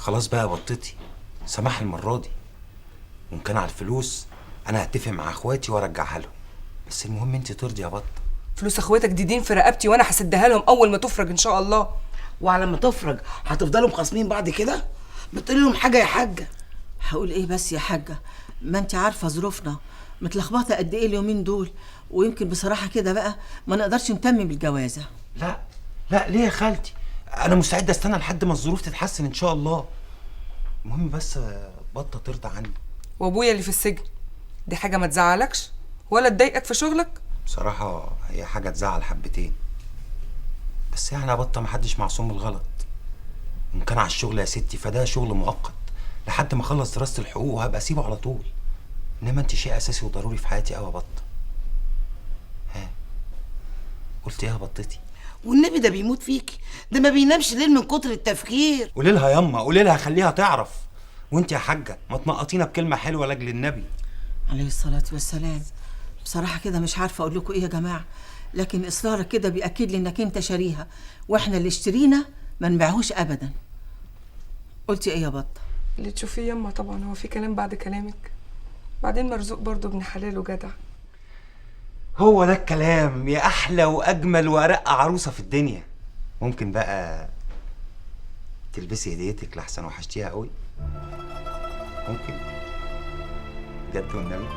خلاص بقى يا بطتي، سماح المرة دي. وان كان على الفلوس انا هتفق مع اخواتي وارجعها لهم، بس المهم انت ترضي يا بطه. فلوس اخواتك دي دين في رقبتي، وانا هسدها لهم اول ما تفرج ان شاء الله. وعلى ما تفرج هتفضلوا مخاصمين بعض كده؟ بتقولي لهم حاجة يا حاجة؟ هقول ايه بس يا حاجة، ما انت عارفه ظروفنا متلخبطه قد ايه اليومين دول، ويمكن بصراحة كده بقى ما نقدرش نتمم الجوازه. لا لا ليه يا خالتي؟ انا مستعد استنى لحد ما الظروف تتحسن ان شاء الله. المهم بس بطه ترضى عني. وابويا اللي في السجن دي حاجة ما تزعلكش ولا تضايقك في شغلك؟ بصراحة هي حاجة تزعل حبتين، بس يعني يا بطه محدش معصوم من الغلط. وان كان على الشغل يا ستي فده شغل مؤقت لحد ما اخلص دراسة الحقوق وهبقى اسيبه على طول. انما انت شيء اساسي وضروري في حياتي قوي يا بطه. ها قلت ايه يا بطتي؟ والنبي ده بيموت فيكي، ده ما بينامش ليل من كتر التفكير. قولي لها ياما، قولي لها خليها تعرف. وانت يا حاجة ما تنقطينا بكلمه حلوة لاجل النبي. عليه الصلاة والسلام. بصراحة كده مش عارفه اقول لكم ايه يا جماعة، لكن اصرارك كده بياكد لي انك انت شاريها، واحنا اللي اشترينا ما نبيعهوش ابدا. قلتي ايه يا بطه؟ اللي تشوفيه ياما. طبعا هو في كلام بعد كلامك؟ بعدين مرزوق برضو ابن حلال وجدع. هو ده الكلام يا احلى واجمل وارق عروسه في الدنيا. ممكن بقى تلبسي هديتك لحسن وحشتيها قوي؟ ممكن بجد والنبي؟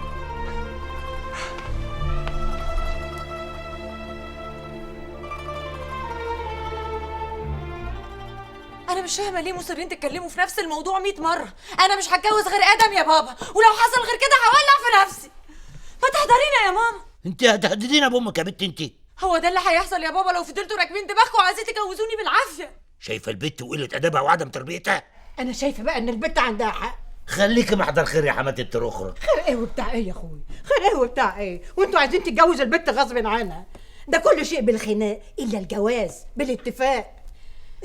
انا مش فاهمه ليه مصرين تتكلموا في نفس الموضوع 100 مرة. انا مش هتجوز غير ادم يا بابا، ولو حصل غير كده هولع في نفسي. ما تحضرينا يا ماما. انت هتهددينا بامك يا بنت انت؟ هو ده اللي هيحصل يا بابا لو فضلتوا راكبين دماغكم وعايزين تجوزوني بالعافية. شايفه البت وقلة ادبها وعدم تربيتها؟ انا شايفه بقى ان البت عندها حق. خليكي محضر خير يا حماتي التروخرة. خير ايه وبتاع ايه يا اخوي؟ خير ايه وبتاع ايه؟ وانتوا عايزين تتجوزوا البت غصب عنها؟ ده كل شيء بالخناق الا الجواز بالاتفاق.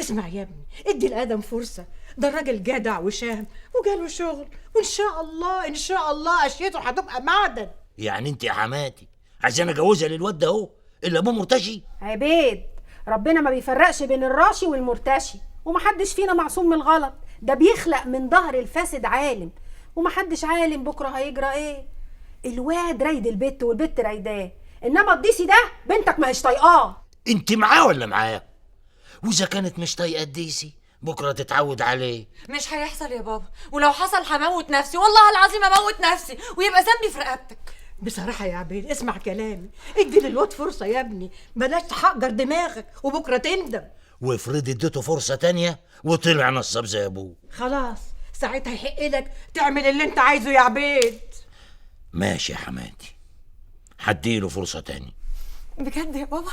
اسمع يا ابني، ادي لادم فرصة، ده الراجل جدع وشهم وجاله شغل، وان شاء الله ان شاء الله اشيته هتبقى معدن. يعني انت يا حماتي عايزين اجوزها للواد ده اهو اللي ابوه مرتشي؟ عبيد، ربنا ما بيفرقش بين الراشي والمرتشي، ومحدش فينا معصوم من الغلط. ده بيخلق من ظهر الفاسد عالم، ومحدش عالم بكره هيجرى ايه. الواد رايد البت والبت رايداه، انما الديسي ده بنتك ما هيش طايقاه. انت معاه ولا معاه؟ واذا كانت مش طايقة الديسي بكره تتعود عليه. مش هيحصل يا بابا، ولو حصل هموت نفسي، والله العظيم اموت نفسي ويبقى ذنبي في رقبتك. بصراحة يا عبيد اسمع كلامي، ادي للواد فرصة يا ابني، بلاش تحجر دماغك وبكره تندم. وافرضي اديته فرصة تانية وطلع نصاب زي ابوه؟ خلاص ساعتها يحق لك تعمل اللي انت عايزه يا عبيد. ماشي يا حماتي، هديله فرصة تانية. بجد يا بابا؟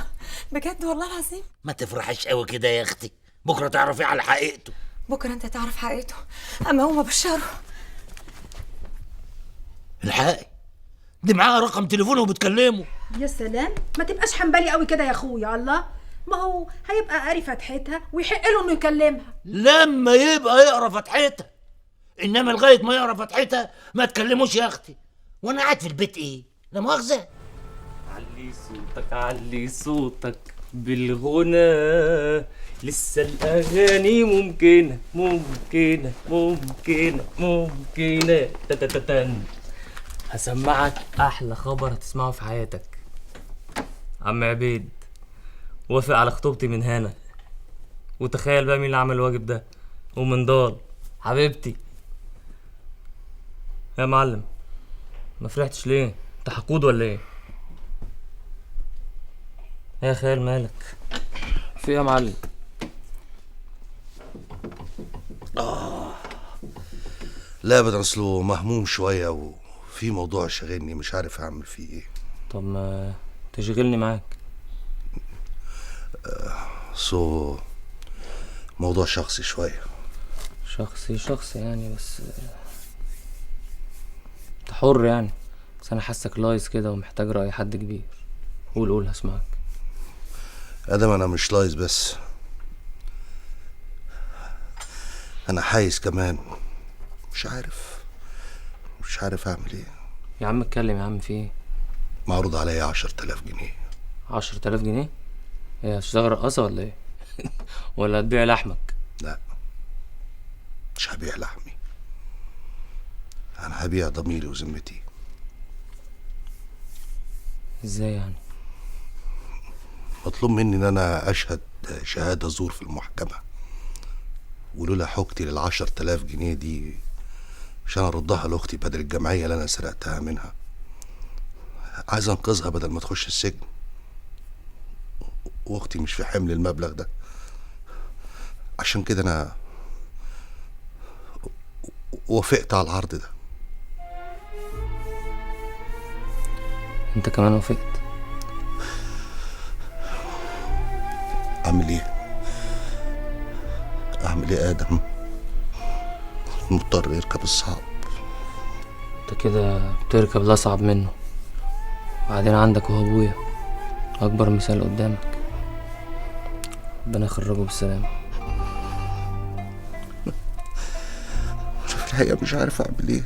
بجد والله العظيم؟ ما تفرحش قوي كده يا اختي، بكره تعرفي على حقيقته. بكره انت تعرف حقيقته، اما هو بشره. الحقي دي معاها رقم تليفونه وبتكلمه. يا سلام، ما تبقاش حنبلي قوي كده يا اخويا. الله، ما هو هيبقى قاري فتحتها ويحق له انه يكلمها لما يبقى يقرا فتحتها، انما لغاية ما يقرا فتحتها ما تكلموش يا اختي. وانا قاعد في البيت ايه؟ لا مؤاخذة. علي صوتك، علي صوتك بالغنى، لسه الاغاني ممكنة ممكنة ممكنة ممكنة. تتتتن. هسمعك احلى خبر هتسمعه في حياتك. عم عبيد وافق على خطوبتي من هنا، وتخيل بقى مين اللي عمل الواجب ده، ومن ضال حبيبتي. يا معلم ما فرحتش ليه؟ انت حقود ولا ايه؟ يا خيال مالك؟ في ايه يا معلم؟ لا ابدا، اصله مهموم شوية وفي موضوع شاغلني مش عارف اعمل فيه ايه. طب ما تشغلني معاك. سو موضوع شخصي شوية. شخصي شخصي يعني، بس انت حر يعني، بس انا حاسك لايص كده ومحتاج رأي حد كبير. قول قول هسمعك. ادم انا مش لايص، بس انا حايز كمان، مش عارف اعمل ايه. يا عم اتكلم يا عم، في ايه؟ معروض عليا 10,000 جنيه. 10,000 جنيه؟ ايه هتشتغل رقاصة ولا ايه؟ ولا هتبيع لحمك؟ لا، مش هبيع لحمي، انا هبيع ضميري وذمتي. ازاي يعني؟ مطلوب مني ان انا اشهد شهادة زور في المحكمة، ولولا حوجتي لل10,000 جنيه دي عشان اردها لاختي بدل الجمعية اللي انا سرقتها منها. عايز انقذها بدل ما تخش السجن، واختي مش في حمل المبلغ ده. عشان كده انا وافقت على العرض ده. انت كمان وافقت؟ اعمل ايه؟ اعمل ايه ادم؟ مضطر يركب الصعب. انت كده بتركب الاصعب منه. بعدين عندك وهو ابويا اكبر مثال قدامك، ربنا يخرجه بالسلامة. في الحقيقة مش عارف اعمل ايه،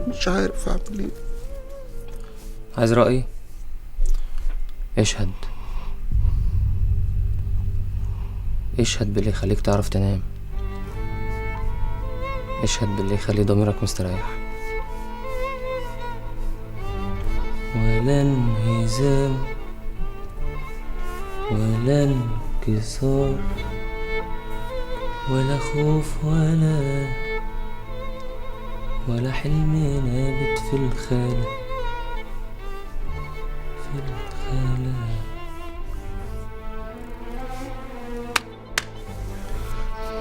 مش عارف اعمل ايه. عايز رأيي؟ اشهد، اشهد باللي يخليك تعرف تنام، اشهد باللي يخلي ضميرك مستريح. ولا انهزام ولا انكسار ولا خوف ولا حلم نابت في الخالة، في الخالة.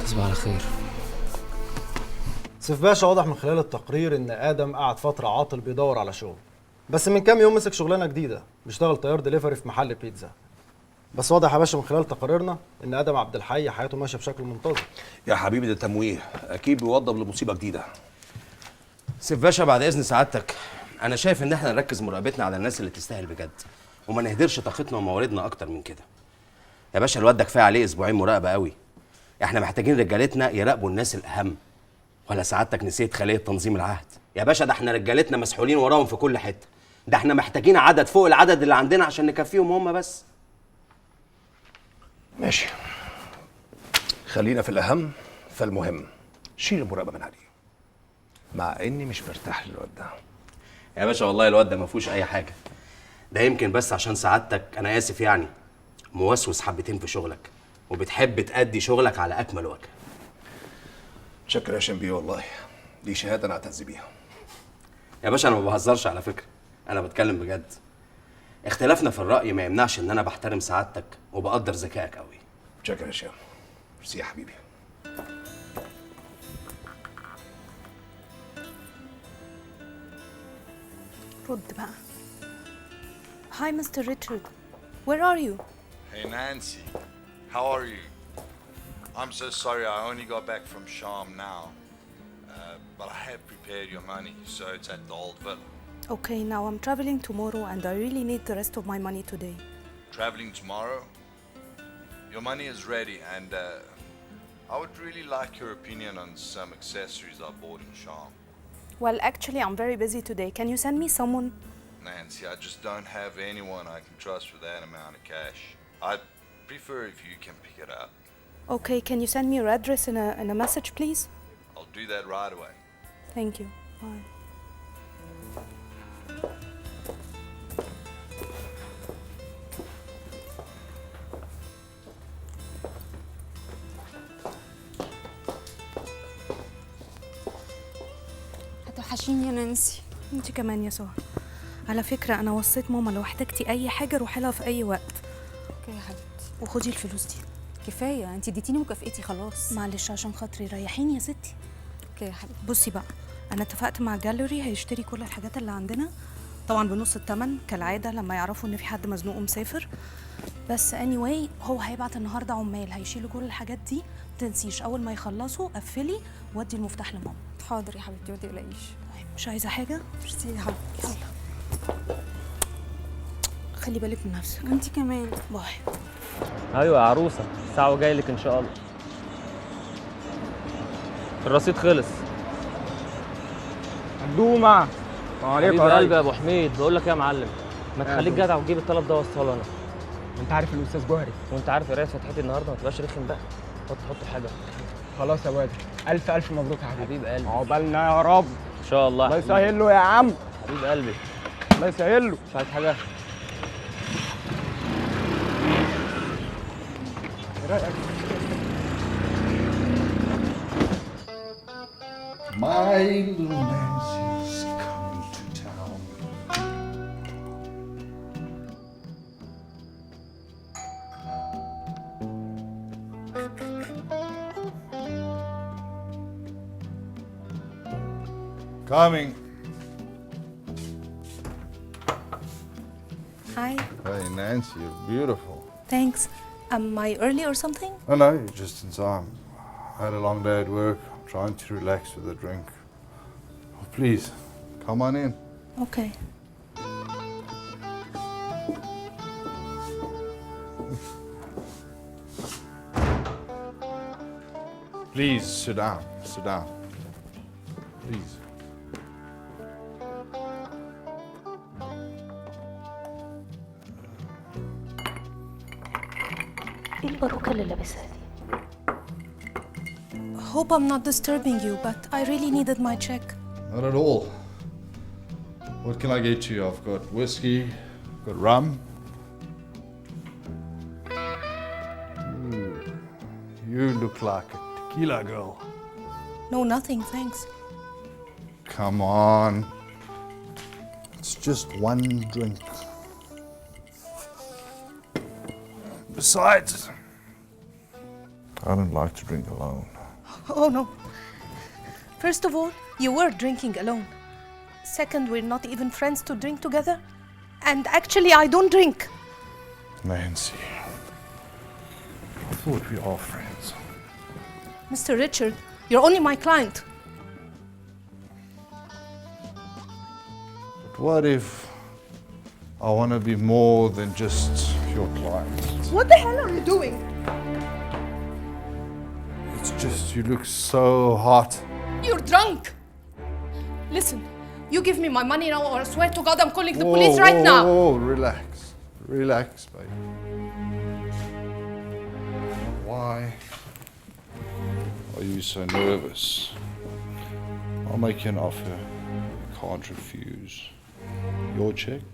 تصبح على خير. سيف باشا، واضح من خلال التقرير ان ادم قعد فترة عاطل بيدور على شغل، بس من كام يوم مسك شغلانة جديدة، بيشتغل طيار دليفري في محل بيتزا. بس واضح يا باشا من خلال تقاريرنا ان ادم عبد الحي حياته ماشية بشكل منتظم. يا حبيبي ده تمويه، اكيد بيوضب لمصيبه جديدة. سيف باشا بعد اذن سعادتك، انا شايف ان احنا نركز مراقبتنا على الناس اللي تستاهل بجد، وما نهدرش طاقتنا ومواردنا اكتر من كده. يا باشا الواد ده كفاية عليه اسبوعين مراقبة قوي. احنا محتاجين رجالتنا يراقبوا الناس الاهم. ولا سعادتك نسيت خليه تنظيم العهد؟ يا باشا ده احنا رجالتنا مسحولين وراهم في كل حتة، ده احنا محتاجين عدد فوق العدد اللي عندنا عشان نكفيهم هم بس. ماشي، خلينا في الاهم فالمهم. شيل المراقبة من عليه، مع اني مش مرتاح للواد ده. يا باشا والله الواد ده ما فيهوش اي حاجة، ده يمكن بس عشان سعادتك، انا اسف يعني، موسوس حبتين في شغلك وبتحب تأدي شغلك على اكمل وجه. شكرا يا شمبي، والله دي شهادة انا اعتز بيها. يا باشا انا ما بهزرش على فكرة، انا بتكلم بجد. اختلافنا في الرأي ما يمنعش ان انا بحترم سعادتك وبقدر ذكائك قوي. شكرا يا هشام، ميرسي يا حبيبي. رد بقى. Hi Mr. Richard, where are you? Hey Nancy, how are you? I'm so sorry I only got back from Sham now, but I have prepared your money, so it's at the old villa. Okay, now I'm traveling tomorrow and I really need the rest of my money today. Traveling tomorrow? Your money is ready and I would really like your opinion on some accessories I bought in Sham. Well, actually I'm very busy today. Can you send me someone? Nancy, I just don't have anyone I can trust with that amount of cash. I'd prefer if you can pick it up. Okay, can you send me your address in a message, please? I'll do that right away. Thank you. Bye. هتوحشيني يا نانسي. انت كمان يا سهى. على فكرة أنا وصيت ماما لو احتجتي أي حاجة روحي لها في أي وقت. okay يا حبيبتي. وخدي الفلوس دي. كفاية، انت اديتيني مكافئتي خلاص. معلش عشان خاطري، ريحيني يا ستي. okay يا حبيبتي. بصي بقى، أنا اتفقت مع جاليري هيشتري كل الحاجات اللي عندنا، طبعا بنص الثمن كالعادة لما يعرفوا إن في حد مزنوق ومسافر. بس anyway هو هيبعت النهارده عمال هيشيلوا كل الحاجات دي، ما تنسيش أول ما يخلصوا قفلي وادي المفتاح لماما. حاضر يا حبيبتي ما تقلقيش. طيب مش عايزة حاجة؟ ميرسي يا حبيبتي. يلا خلي بالك من نفسك. وانت كمان. باي. ايوه يا عروسه، ساعة وجاي لك ان شاء الله. الرصيد خلص. دوما وعليكم يا قلبي يا ابو حميد. بقول لك ايه يا معلم، ما تخليك جدع وتجيب الطلب ده وصله انا. انت عارف الاستاذ جوهري، وانت عارف قرايه فتحتي النهارده، ما تبقاش رخم بقى. حط حاجة. خلاص يا ابو ادم، الف الف مبروك يا حبيبي. حبيب قلبي، عقبالنا يا رب ان شاء الله. الله يسهل له يا عم. حبيب قلبي، الله يسهل له. مش عايز حاجة؟ ايه رايك؟ My little Nancy's coming to town. Coming. Hi. Hey, Nancy, you're beautiful. Thanks. Am I early or something? Oh, no, you're just in time. I had a long day at work. I'm trying to relax with a drink. Oh, please, come on in. Okay. Please, sit down. Sit down. Please. ايه الباروكة اللي لابسها دي؟ Hope I'm not disturbing you, but I really needed my check. Not at all. What can I get you? I've got whiskey, I've got rum. Ooh, you look like a tequila girl. No, nothing, thanks. Come on. It's just one drink. Besides, I don't like to drink alone. Oh no. First of all, you were drinking alone. Second, we're not even friends to drink together. And actually, I don't drink. Nancy, I thought we are friends. Mr. Richard, you're only my client. But what if I want to be more than just your client? What the hell are you doing? It's just you look so hot. You're drunk. Listen, you give me my money now or I swear to God I'm calling the Whoa, police right whoa, now. Whoa, relax. Relax, baby. Why are you so nervous? I'll make you an offer you can't refuse. Your check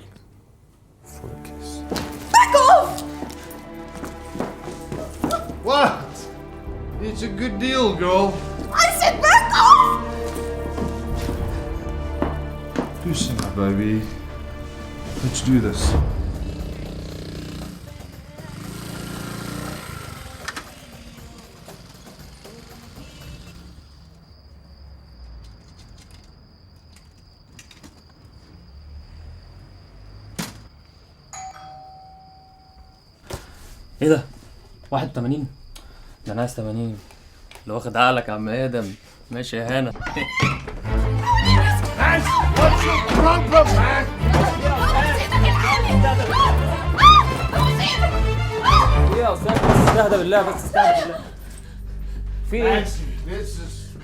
for a kiss. Back off! What? It's a good deal, girl. I said back off! Loosen up, baby. Let's do this. ايه ده؟ 81؟ ده انا عايز 80. اللي واخد عقلك يا عم ادم. ماشي يا هنا. What's your problem, man? ايه يا استاذ؟ بس استهدى بالله، بس استهدى بالله. في ايه؟ Nancy,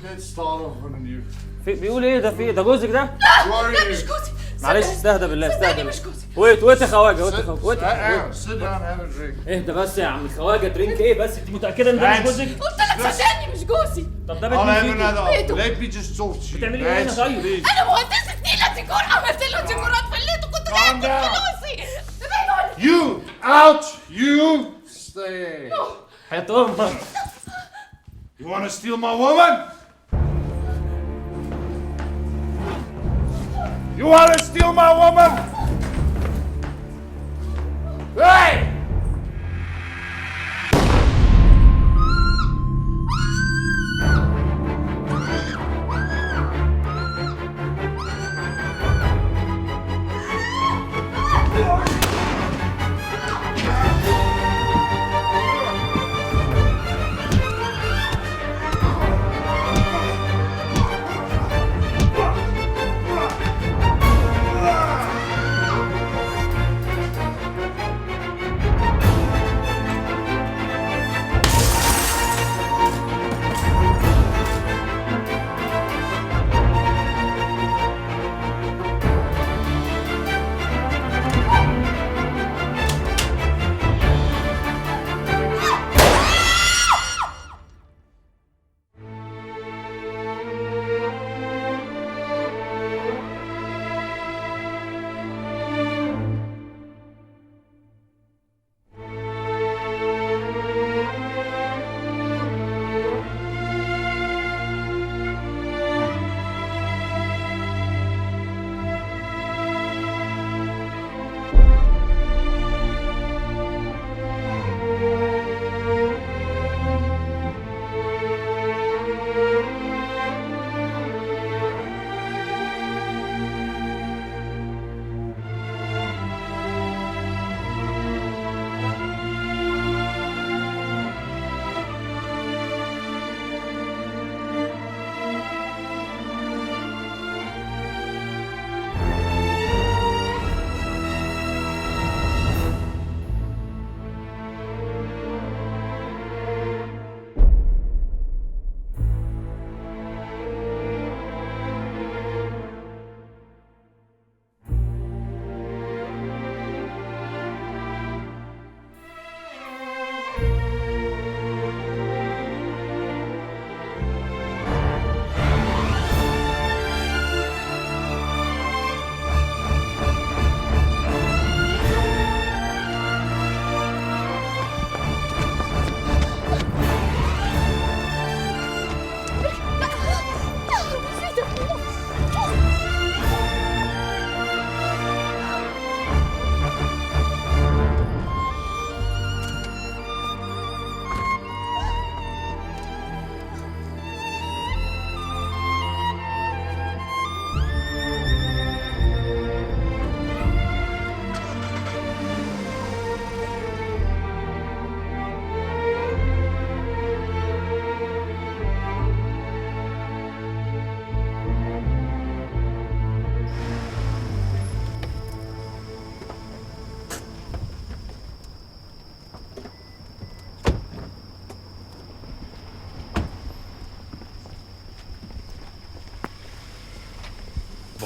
let's start off on a new. في بيقول ايه ده؟ في ايه ده؟ جوزك ده؟ لا مش جوزي. معلش استهدى بالله، استهدى صدقني مش جوزي. wait wait يا خواجه، wait يا خواجه، wait. Sit down, have a drink. اهدى بس يا عم الخواجه، drink ايه بس؟ انت متاكدة ان ده مش جوزك؟ قلت لك صدقني مش جوزي. طب ده بيت I'll have مين؟ another. Let me just talk to you. بتعملي ايه هنا Nancy, طيب؟ please. انا مهندسة نيلة ديكور، عملت له ديكورات في الليل وكنت Calm جاية down. فلوسي. You out. You stay. حياة امك. You want to steal my woman? You want to steal my woman? Hey!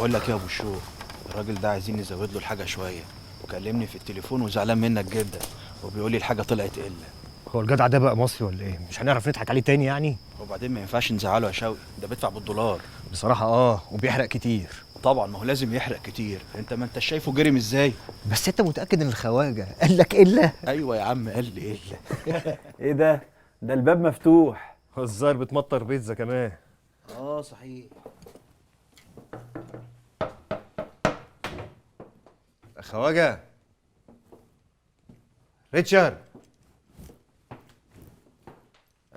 بقول لك يا ابو الشوق، الراجل ده عايزين نزود له الحاجة شوية، وكلمني في التليفون وزعلان منك جدا، وبيقول لي الحاجة طلعت قلة. هو الجدع ده بقى مصري ولا ايه؟ مش هنعرف نضحك عليه تاني يعني؟ وبعدين ما ينفعش نزعله يا شوقي، ده بيدفع بالدولار. بصراحة وبيحرق كتير. طبعا ما هو لازم يحرق كتير، انت ما انت شايفه جرم ازاي؟ بس انت متاكد ان الخواجه قال لك الا؟ ايوه يا عم قال لي الا. ايه ده؟ ده الباب مفتوح. الظاهر بتمطر بيتزا كمان. صحيح. خواجه ريتشارد،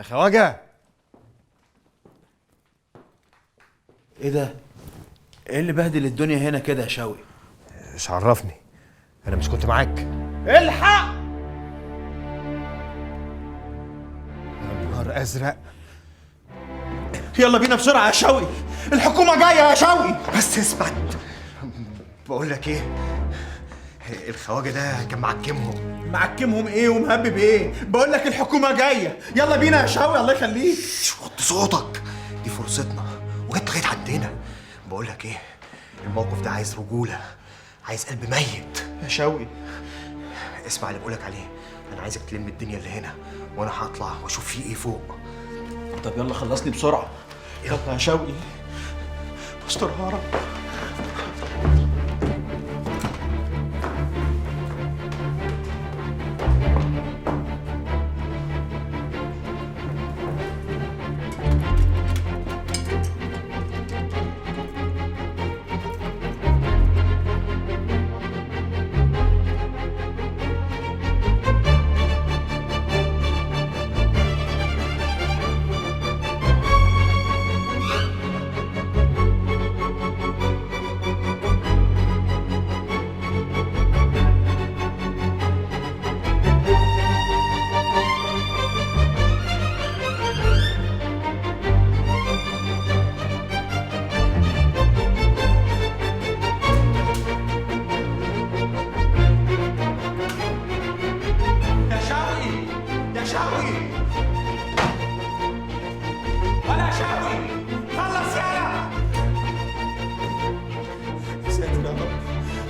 خواجه. ايه ده؟ ايه اللي بهدل الدنيا هنا كده يا شوقي؟ مش عرفني، انا مش كنت معاك. الحق! يا نهار ازرق. يلا بينا بسرعة يا شوقي، الحكومة جاية يا شوقي. بس اثبت. بقول لك ايه، الخواجه ده كان معكمهم. معكمهم ايه ومهبب ايه؟ بقول لك الحكومة جاية، يلا بينا يا شوقي الله يخليك. وطي صوتك، دي فرصتنا وجت لغاية عندنا. بقول لك ايه، الموقف ده عايز رجوله، عايز قلب ميت يا شوقي. اسمع اللي بقولك عليه، انا عايزك تلم الدنيا اللي هنا وانا هطلع واشوف فيه ايه فوق. طب يلا خلصني بسرعة. يلا يا شوقي، استرها يا رب.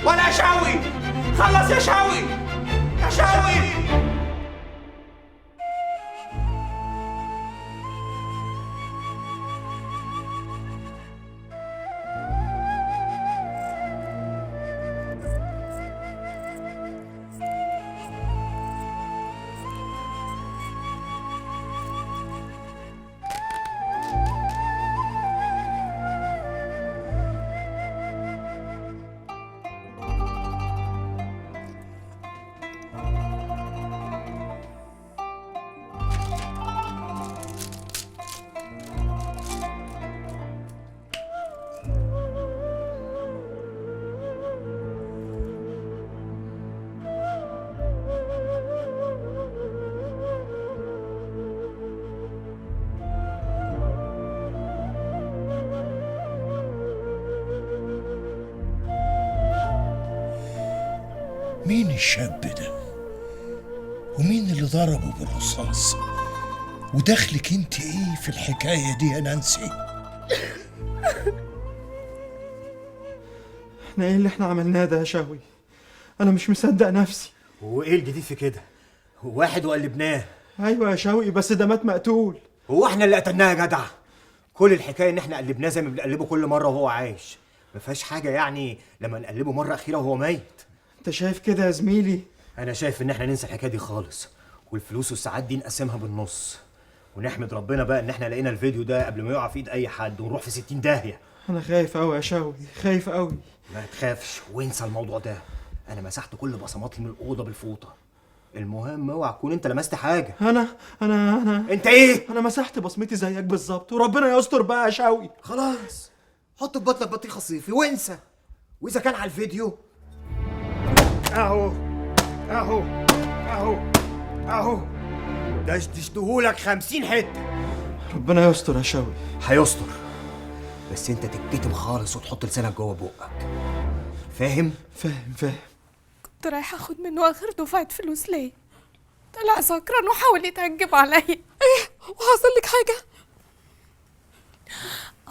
ولا شوقي، خلص يا شوقي، يا شوقي. مين الشاب ده؟ ومين اللي ضربه بالرصاص؟ ودخلك انت ايه في الحكاية دي يا نانسي؟ احنا ايه اللي احنا عملناه ده يا شوقي؟ انا مش مصدق نفسي. هو ايه الجديد في كده؟ واحد وقلبناه. ايوه يا شوقي، بس ده مات مقتول. هو احنا اللي قتلناه يا جدع. كل الحكاية ان احنا قلبناه زي ما بنقلبه كل مرة وهو عايش. ما فيهاش حاجة يعني لما نقلبه مرة اخيرة وهو ميت. انت شايف كده يا زميلي؟ انا شايف ان احنا ننسى الحكاية دي خالص، والفلوس والساعات دي نقسمها بالنص، ونحمد ربنا بقى ان احنا لقينا الفيديو ده قبل ما يقع في ايد اي حد ونروح في 60 داهية. انا خايف قوي يا شوقي، خايف قوي. ما تخافش وانسى الموضوع ده، انا مسحت كل بصماتي من الاوضة بالفوطه. المهم اوعى تكون انت لمست حاجة. انا انا انا انت ايه؟ انا مسحت بصمتي زيك بالظبط، وربنا يستر بقى يا شوقي. خلاص حط في بطنك بطيخه صيفي وانسى. واذا كان على الفيديو اهو اهو اهو اهو دشدشتهولك 50 حتة. ربنا يستر يا شوقي. هيستر، بس انت تتكتم خالص وتحط لسانك جوه بقك. فاهم؟ فاهم فاهم. كنت رايحة اخد منه اخر دفعه فلوس ليه؟ طلع سكران وحاول يتهجم عليا. ايه وحصل لك حاجة؟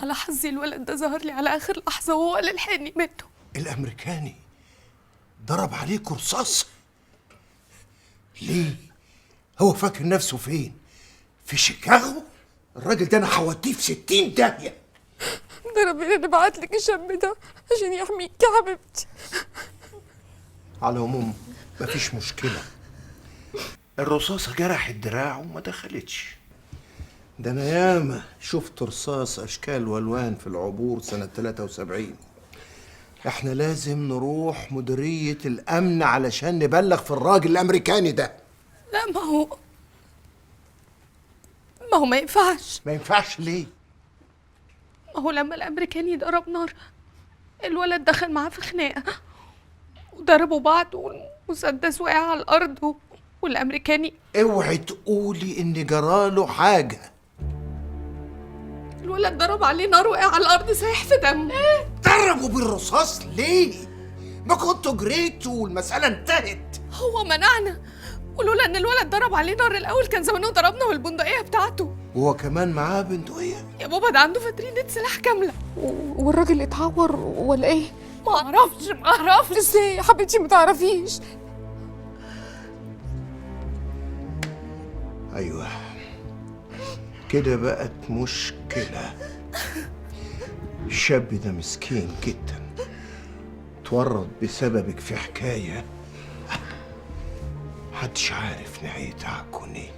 على حظي الولد ده ظهر لي على اخر لحظة وهو اللي لحقني منه. الامريكاني ضرب عليك رصاص؟ ليه؟ هو فاكر نفسه فين؟ في شيكاغو؟ الراجل ده انا هوديه في 60 داهية. ده ربنا اللي بعت لك الشاب ده عشان يحميك يا حبيبتي. على العموم مفيش مشكلة، الرصاصة جرحت دراعه وما دخلتش. ده انا ياما شفت رصاص اشكال والوان في العبور سنة 73. احنا لازم نروح مديرية الامن علشان نبلغ في الراجل الامريكاني ده. لا ما هو ما ينفعش. ما ينفعش ليه؟ ما هو لما الامريكاني ضرب نار الولد دخل معاه في خناقه وضربوا بعض والمسدس وقع على الارض والامريكاني. اوعي تقولي ان جراله حاجة. الولد ضرب عليه نار وقع على الارض سايح في دمه. ضربوا بالرصاص ليه؟ ما كنتوا جريتوا والمسالة انتهت. هو منعنا، ولولا ان الولد ضرب عليه نار الاول كان زمانه ضربنا بالبندقيه بتاعته. وهو كمان معاه بندقية؟ يا بابا ده عنده فترينة سلاح كاملة. والراجل اتعور ولا ايه؟ ما اعرفش. ازاي يا حبيبتي ما تعرفيش؟ ايوه كده بقت مشكلة. الشاب ده مسكين جدا، تورط بسببك في حكاية محدش عارف نهايتها هتكون ايه.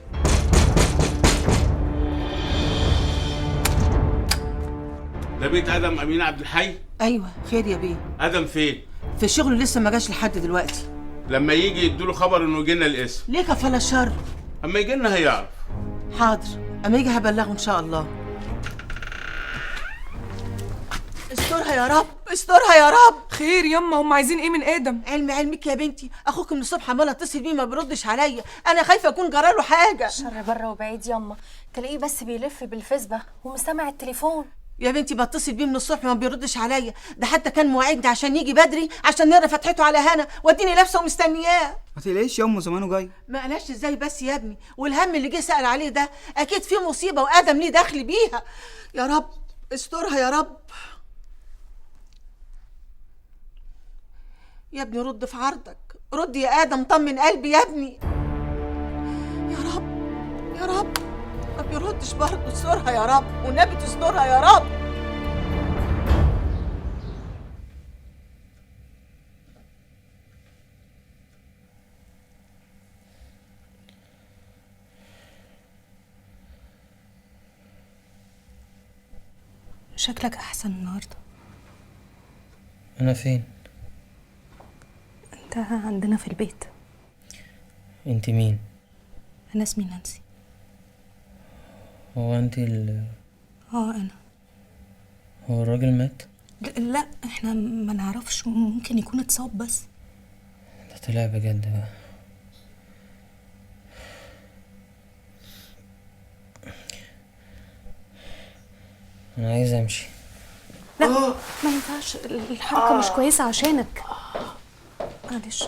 ده بيت ادم امين عبد الحي؟ ايوه. خير يا بيه. ادم فين؟ في الشغل لسه ما جاش لحد دلوقتي. لما يجي يدوله خبر انه جينا القسم. ليه كفالة الشر؟ اما يجي لنا هيعرف. حاضر، اما يجي هبلغه ان شاء الله. استرها يا رب، استرها يا رب. خير يما، هم عايزين ايه من ادم؟ علم علمك يا بنتي، اخوك من الصبح عماله اتصل بيه ما بيردش عليا، انا خايفة اكون جراله حاجة. شر بره وبعيد يما، تلاقيه بس بيلف بالفيسبا ومسامع التليفون. يا بنتي بتصل بيه من الصبح ما بيردش عليا، ده حتى كان موعدني عشان يجي بدري عشان نقرا فتحته على هنا، واديني لابسه ومستنياه. ما تقلقيش يا امه زمانه جاي. ما قلقش ازاي بس يا ابني، والهم اللي جه سأل عليه ده اكيد فيه مصيبة وادم ليه دخل بيها. يا رب استرها يا رب. يا ابني رد في عرضك، رد يا ادم، طمن قلبي يا ابني. يا رب يا رب، ما بيردش برضه. استرها يا رب، والنبي تسترها يا رب. شكلك احسن النهارده. انا فين؟ انت عندنا في البيت. انت مين؟ انا اسمي نانسي. هو انت انا. هو الراجل مات؟ لا احنا ما نعرفش، ممكن يكون اتصاب بس. ده طلع بجد بقى. انا عايز امشي. لا ما ينفعش، الحركة مش كويسة عشانك. معلش.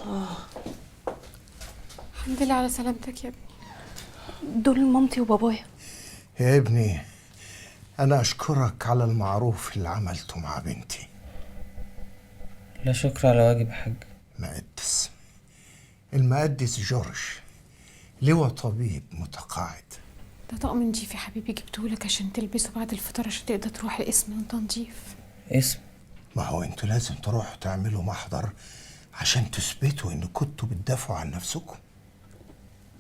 الحمد لله على سلامتك يا ابني. دول مامتي وبابايا. يا ابني أنا أشكرك على المعروف اللي عملته مع بنتي. لا شكر على واجب يا حاج. مقدس، المقدس جورج، لواء طبيب متقاعد. ده طقم نضيف يا حبيبي، جبتهولك عشان تلبسه بعد الفطار عشان تقدر تروح القسم وانت نضيف. اسم؟ ما هو انتوا لازم تروحوا تعملوا محضر عشان تثبتوا ان كنتوا بتدافعوا عن نفسكم.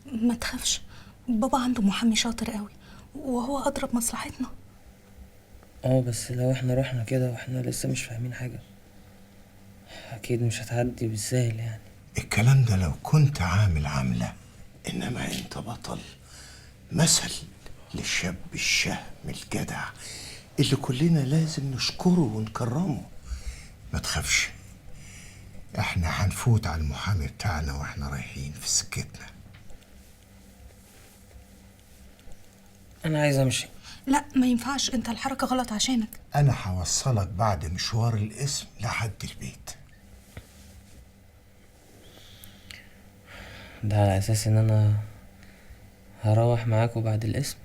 ما تخافش، بابا عنده محامي شاطر قوي وهو أدرى بمصلحتنا. بس لو احنا رحنا كده واحنا لسه مش فاهمين حاجة اكيد مش هتعدي بالسهل يعني. الكلام ده لو كنت عامل عاملة، انما انت بطل، مثل للشاب الشهم الجدع اللي كلنا لازم نشكره ونكرمه. ما تخافش، احنا هنفوت على المحامي بتاعنا واحنا رايحين في سكتنا. انا عايز امشي. لا ما ينفعش، انت الحركة غلط عشانك. انا هوصلك بعد مشوار القسم لحد البيت. ده على اساس ان انا هروح معاكوا بعد القسم؟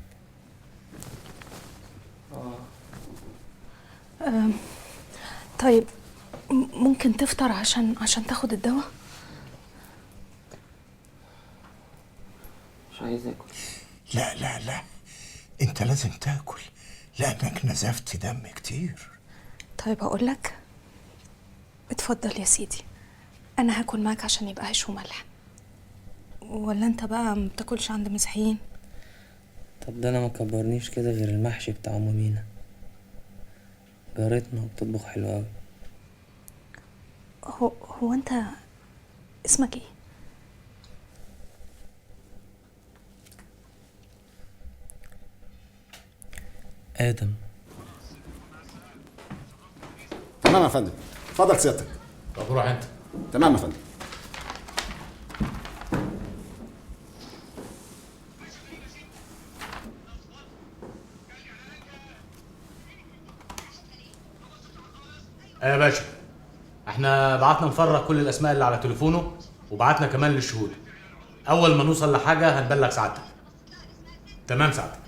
طيب ممكن تفطر عشان تاخد الدواء؟ مش عايز اكل. لا لا لا، انت لازم تاكل لانك نزفت دم كتير. طيب هقول لك، اتفضل يا سيدي، انا هاكل معاك عشان يبقى عيش وملح. ولا انت بقى ما بتاكلش عند مسيحيين؟ طب ده انا ما كبرنيش كده غير المحشي بتاع ام مينا، جارتنا وبتطبخ حلو قوي. هو انت اسمك ايه؟ ادم. تمام يا فندم، اتفضل سيادتك. طب روح انت. تمام يا فندم. ايه يا باشا، احنا بعتنا نفرغ كل الاسماء اللي على تليفونه، وبعتنا كمان للشهود. اول ما نوصل لحاجة هنبلغ سعادتك. تمام سعادتك.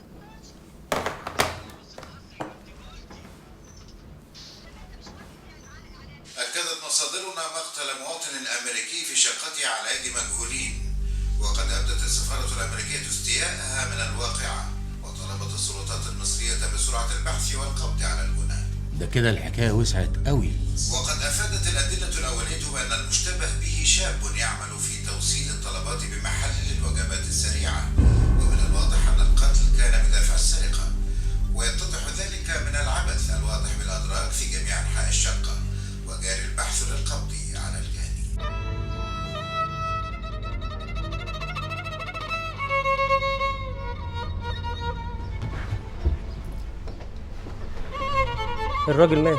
أكدت مصادرنا مقتل مواطن أمريكي في شقته على أيدي مجهولين، وقد أبدت السفارة الأمريكية استياءها من الواقعة، وطلبت السلطات المصرية بسرعة البحث والقبض على الجناة. ده كده الحكاية وسعت قوي. وقد أفادت الأدلة الأولية بأن المشتبه به شاب يعمل في توصيل الطلبات بمحل للوجبات السريعة، ومن الواضح أن القتل كان بدافع السرقة، ويتضح ذلك من العبث الواضح بالأدراج في جميع أنحاء الشقة، وجاري البحث للقبض على الجاني. الراجل مات.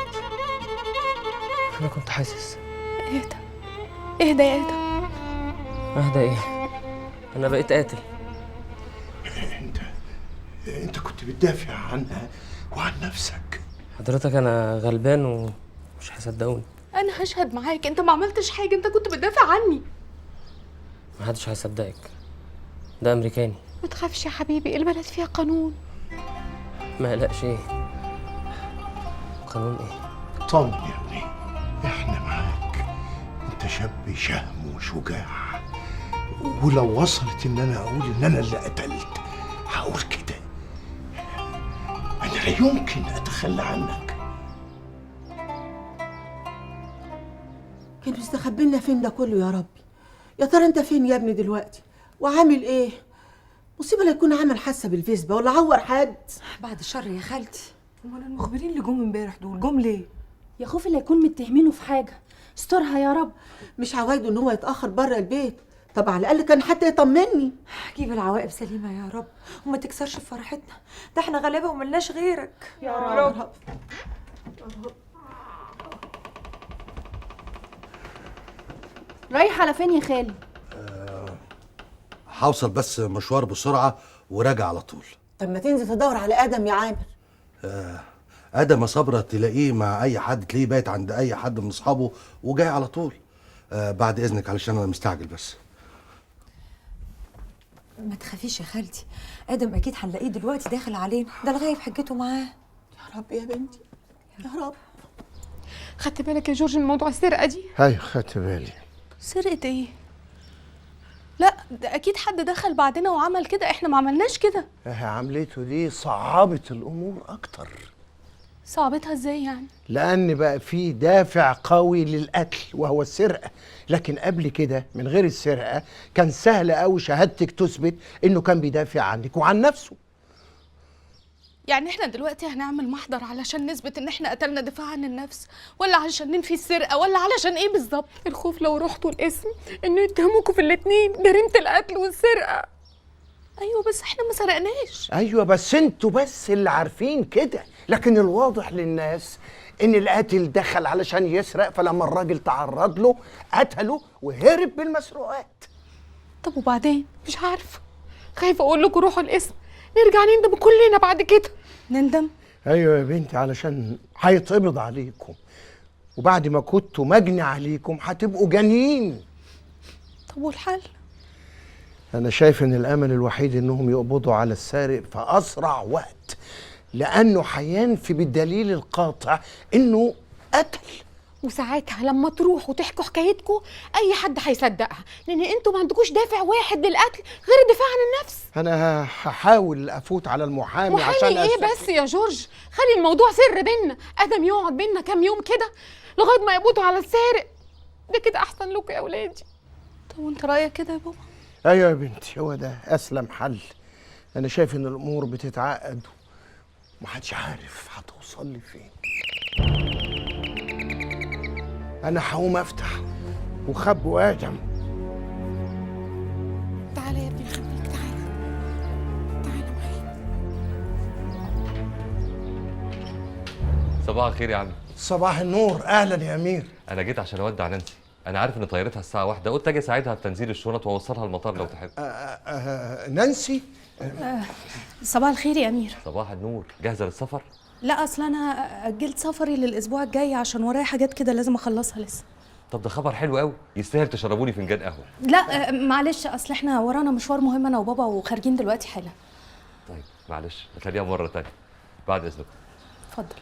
أنا كنت حاسس. اهدى اهدى يا ادم. اهدى ايه؟ أنا بقيت قاتل. انت كنت بتدافع عنها وعن نفسك. حضرتك أنا غلبان ومش هيصدقوني. أنا هشهد معاك، أنت ما عملتش حاجة، أنت كنت بتدافع عني. محدش هيصدقك، ده أمريكاني. ما تخافش يا حبيبي، البلد فيها قانون. ما قلقش. إيه قانون إيه؟ طمن يا ابني، إحنا معاك. أنت شاب شهم وشجاع، ولو وصلت إن أنا أقول إن أنا اللي قتلت هقول كده. أنا لا يمكن أتخلى عنك. كان مستخبينا فين ده كله يا ربي؟ يا ترى انت فين يا ابني دلوقتي؟ وعامل ايه؟ مصيبة لا يكون عمل حاسه بالفيسبا ولا عور حد. بعد الشر يا خالتي. امال المخبرين اللي جم امبارح دول جم ليه؟ يا خوفي لا يكون متهمينه في حاجة، استرها يا رب. مش عوايده ان هو يتاخر بره البيت، طب على الاقل كان حتى يطمني. جيب العواقب سليمة يا رب، وما تكسرش في فرحتنا، ده احنا غلابة وملناش غيرك يا رب. رب. رايح على فين يا خالي؟ هوصل بس مشوار بسرعة وراجع على طول. طب ما تنزل تدور على ادم يا عامر. ادم يا صبرا تلاقيه مع اي حد، تلاقيه بايت عند اي حد من اصحابه وجاي على طول. بعد اذنك علشان انا مستعجل بس. ما تخافيش يا خالتي، ادم اكيد هنلاقيه دلوقتي داخل علينا، ده الغايب حجته معاه. يا رب يا بنتي يا رب. خدت بالك يا جورج من موضوع السرقة دي؟ ايوه خدت بالي. سرقة ايه؟ لا ده اكيد حد دخل بعدنا وعمل كده، احنا ما عملناش كده. عملته دي صعبت الامور اكتر. صعبتها ازاي يعني؟ لان بقى في دافع قوي للقتل وهو السرقة، لكن قبل كده من غير السرقة كان سهل قوي شهادتك تثبت انه كان بيدافع عنك وعن نفسه. يعني احنا دلوقتي هنعمل محضر علشان نثبت ان احنا قتلنا دفاع عن النفس، ولا علشان ننفي السرقة، ولا علشان ايه بالظبط؟ الخوف لو رحتوا القسم انه يتهموكوا في الاتنين، جريمة القتل والسرقة. ايوه بس احنا ما سرقناش. ايوه بس انتوا بس اللي عارفين كده، لكن الواضح للناس ان القاتل دخل علشان يسرق، فلما الراجل تعرض له قتله وهرب بالمسروقات. طب وبعدين؟ مش عارفه، خايفة اقول لكم روحوا القسم نرجع نندم كلنا بعد كده. نندم؟ ايوه يا بنتي، علشان هيتقبض عليكم، وبعد ما كنتوا مجني عليكم هتبقوا جانيين. طب والحل؟ انا شايف ان الامل الوحيد انهم يقبضوا على السارق في اسرع وقت، لانه هينفي بالدليل القاطع انه قتل. وساعتها لما تروحوا تحكوا حكايتكم اي حد هيصدقها، لان انتوا ما عندكوش دافع واحد للقتل غير الدفاع عن النفس. انا هحاول افوت على المحامي عشان ايه بس يا جورج، خلي الموضوع سر بينا، ادم يقعد بينا كام يوم كده لغاية ما يقبضوا على السارق. ده كده احسن لكم يا اولادي. طب وانت رايك كده يا بابا؟ ايوه يا بنتي، هو ده اسلم حل. انا شايف ان الامور بتتعقد ومحدش عارف هتوصل لي فين. انا هقوم افتح وخبوا ادم. تعالى يا ابني خبيك، تعالى تعالى معايا. صباح الخير يا عم. صباح النور، اهلا يا امير. انا جيت عشان اودع نانسي، انا عارف ان طيارتها الساعة 1، قلت اجي اساعدها في تنزيل الشنط واوصلها المطار لو تحب. نانسي. صباح الخير يا امير. صباح النور، جاهزة للسفر؟ لا اصل انا اجلت سفري للاسبوع الجاي عشان ورايا حاجات كده لازم اخلصها لسه. طب ده خبر حلو قوي، يستاهل تشربوني فنجان قهوة. لا معلش، اصل احنا ورانا مشوار مهم انا وبابا وخارجين دلوقتي حالا. طيب معلش نخليها مرة ثانية بعد اذنكم. اتفضل.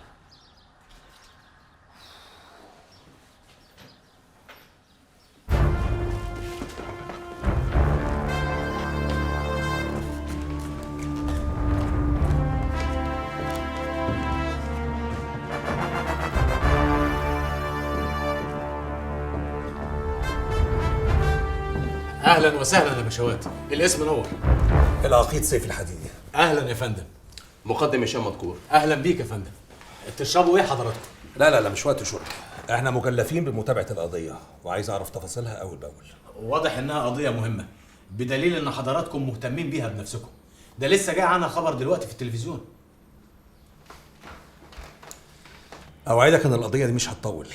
اهلا وسهلا يا باشوات، الاسم نور. العقيد سيف الحديدي. اهلا يا فندم. مقدم هشام مدكور. اهلا بيك يا فندم. تشربوا ايه حضراتكم؟ لا لا لا مش وقت شرب، احنا مكلفين بمتابعة القضية وعايز اعرف تفاصيلها اول باول. واضح انها قضية مهمة بدليل ان حضراتكم مهتمين بيها بنفسكم. ده لسه جاي عنها خبر دلوقتي في التلفزيون. اوعدك ان القضية دي مش هتطول.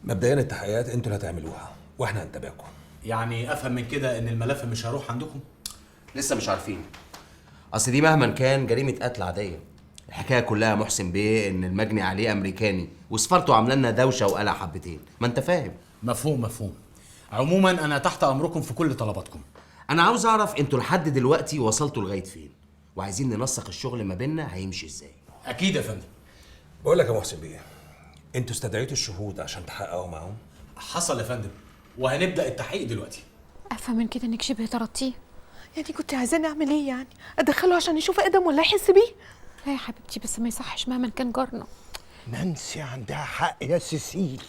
مبدئيا التحقيقات انتوا اللي هتعملوها واحنا هنتابعكم. يعني افهم من كده ان الملف مش هيروح عندكم؟ لسه مش عارفين. اصل دي مهما كان جريمة قتل عادية. الحكاية كلها محسن بيه ان المجني عليه امريكاني وسفارته عامله لنا دوشه وقلق حبتين، ما انت فاهم. مفهوم مفهوم. عموما انا تحت امركم في كل طلباتكم. انا عاوز اعرف انتوا لحد دلوقتي وصلتوا لغاية فين، وعايزين ننسق الشغل ما بيننا هيمشي ازاي. اكيد يا فندم. بقول لك يا محسن بيه، انتوا استدعيتوا الشهود عشان تحققوا معاهم؟ حصل يا فندم، وهنبدا التحقيق دلوقتي. افهم من كده انك شبه طردتيه؟ يعني كنت عايزاني اعمل ايه يعني؟ ادخله عشان يشوف ادم ولا يحس بيه؟ لا يا حبيبتي، بس ما يصحش مهما كان جارنا. نانسي عندها حق يا سيسيل،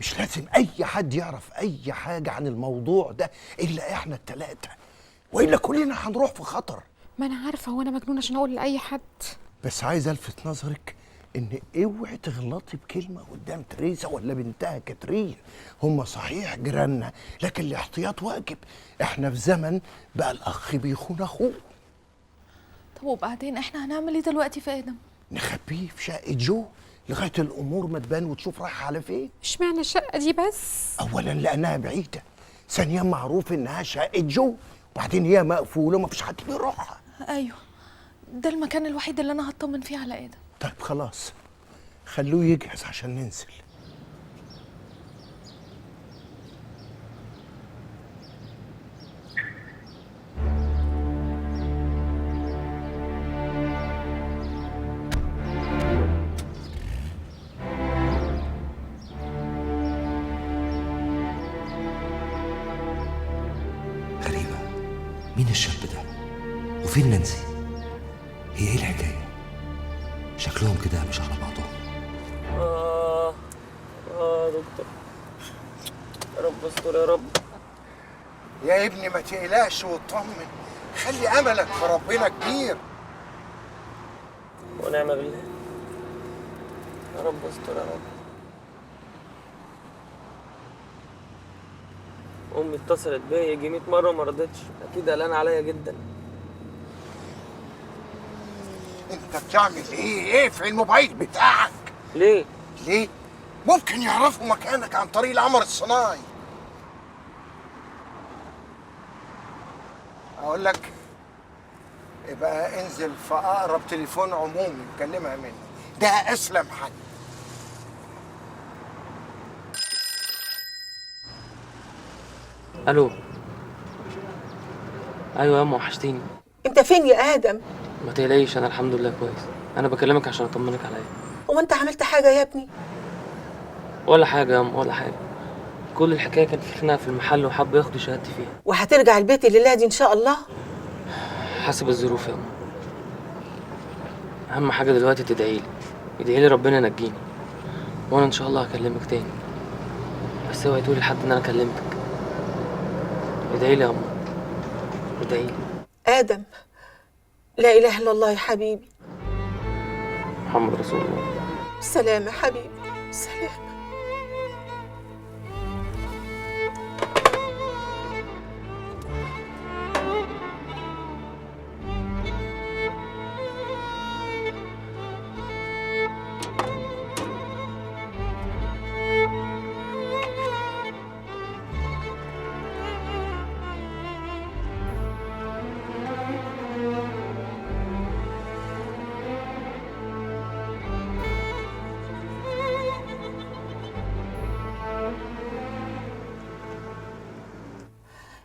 مش لازم اي حد يعرف اي حاجة عن الموضوع ده الا احنا الثلاثة، والا كلنا هنروح في خطر. ما انا عارفه، وانا مجنونة عشان اقول لاي حد. بس عايز الفت نظرك ان اوعي تغلطي بكلمه قدام تريزا ولا بنتها كاترين. هما صحيح جيراننا لكن الاحتياط واجب، احنا في زمن بقى الاخ بيخون اخوه. طب وبعدين احنا هنعمل ايه دلوقتي في ادم؟ نخبيه في شقه جو لغاية الامور ما تبان وتشوف رايحة على فين. اشمعنى الشقة دي بس؟ اولا لانها بعيدة، ثانيا معروف انها شقه جو، وبعدين هي مقفولة ومفيش حد بيروحها. ايوه ده المكان الوحيد اللي انا هطمن فيه على ادم. طيب خلاص خلوه يجهز عشان ننزل. غريبة، مين الشاب ده؟ وفين نانسي؟ هي ايه الحكاية؟ شكلهم كده مش على بعضهم. دكتور، يا رب استر يا رب. يا ابني ما تقلقش واطمن، خلي املك في ربنا كبير. ونعم بالله، يا رب استر يا رب. امي اتصلت بيا يجي 100 مرة وما رضتش، اكيد قلقان عليا جدا. انت بتعمل ايه؟ ايه في الموبايل بتاعك؟ ليه؟ ليه؟ ممكن يعرفوا مكانك عن طريق القمر الصناعي. اقول لك يبقى انزل في اقرب تليفون عمومي وكلمها منه، ده اسلم حل. الو. ايوه يا ام وحشتيني. انت فين يا ادم؟ ما تقلقيش، انا الحمد لله كويس. انا بكلمك عشان اطمنك عليا. هو انت عملت حاجة يا ابني؟ ولا حاجة يا ام، ولا حاجة. كل الحكاية كان في خناقه في المحل وحبوا ياخدوا شهادتي فيها. وهترجع البيت الليلة دي ان شاء الله؟ حسب الظروف يا ام. اهم حاجة دلوقتي تدعيلي، ادعيلي ربنا ينجيني، وانا ان شاء الله هكلمك تاني. بس اوعي تقولي لحد ان انا كلمتك. ادعيلي يا ام، ادعيلي. ادم، لا اله الا الله يا حبيبي. محمد رسول الله. سلام يا حبيبي، سلام.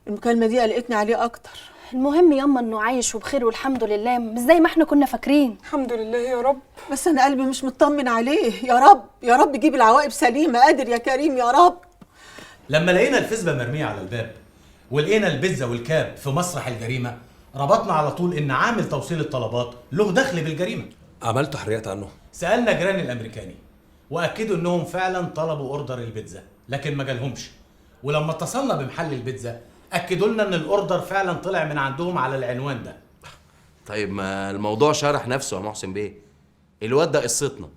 المكالمة دي قلقتني عليه أكتر. المهم ياما إنه عايش وبخير والحمد لله، مش زي ما إحنا كنا فاكرين. الحمد لله يا رب. بس أنا قلبي مش مطمن عليه. يا رب يا رب جيب العواقب سليمة. قادر يا كريم يا رب. لما لقينا الفيسبا مرمية على الباب ولقينا البيتزا والكاب في مسرح الجريمة، ربطنا على طول إن عامل توصيل الطلبات له دخل بالجريمة. عملت تحريات عنه؟ سألنا جيران الأمريكاني وأكدوا إنهم فعلا طلبوا order البيتزا، لكن ما جالهمش. ولما اتصلنا بمحل البيتزا أكدوا لنا إن ال order فعلا طلع من عندهم على العنوان ده. طيب ما الموضوع شرح نفسه يا محسن بيه. الواد ده قصتنا.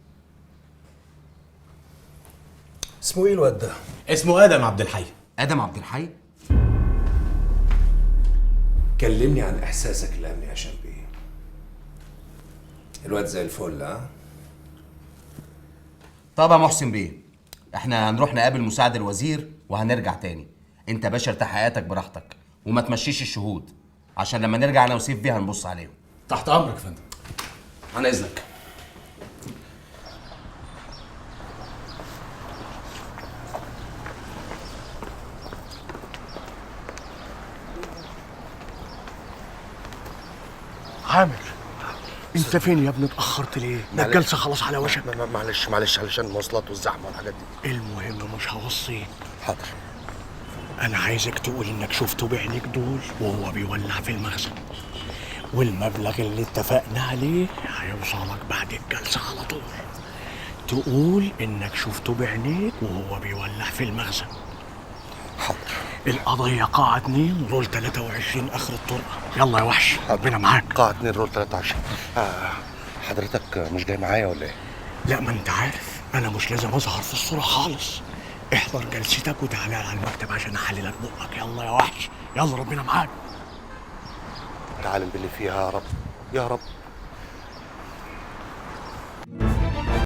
اسمه ايه الواد ده؟ اسمه آدم عبد الحي. آدم عبد الحي؟ كلمني عن إحساسك الأمني يا شامبي. الواد زي الفل. ها؟ طب يا محسن بيه، احنا هنروح نقابل مساعد الوزير وهنرجع تاني. انت باشا ارتاح حياتك براحتك وما تمشيش الشهود، عشان لما نرجع انا وسيف بيه هنبص عليهم. تحت امرك يا فندم. عن اذنك. عامر، انت فين يا ابني؟ اتاخرت ليه؟ ده الجلسة خلاص على وشك. معلش معلش، علشان المواصلات والزحمه والحاجات دي. المهم مش هوصيك. حاضر. أنا عايزك تقول إنك شفته بعينيك دول وهو بيولع في المخزن، والمبلغ اللي اتفقنا عليه هيوصلك بعد الجلسة على طول. تقول إنك شفته بعينيك وهو بيولع في المخزن. حاضر. القضية قاعة 2 رول 23 آخر الطرقة. يلا يا وحش، ربنا معاك. قاعة 2 رول 23. حضرتك مش جاي معايا ولا إيه؟ لا، ما أنت عارف أنا مش لازم أظهر في الصورة خالص. احضر جلستك وتعالى على المكتب عشان احللك بقك. يلا يا وحش، يلا ربنا معاك. تعالم باللي فيها يا رب يا رب.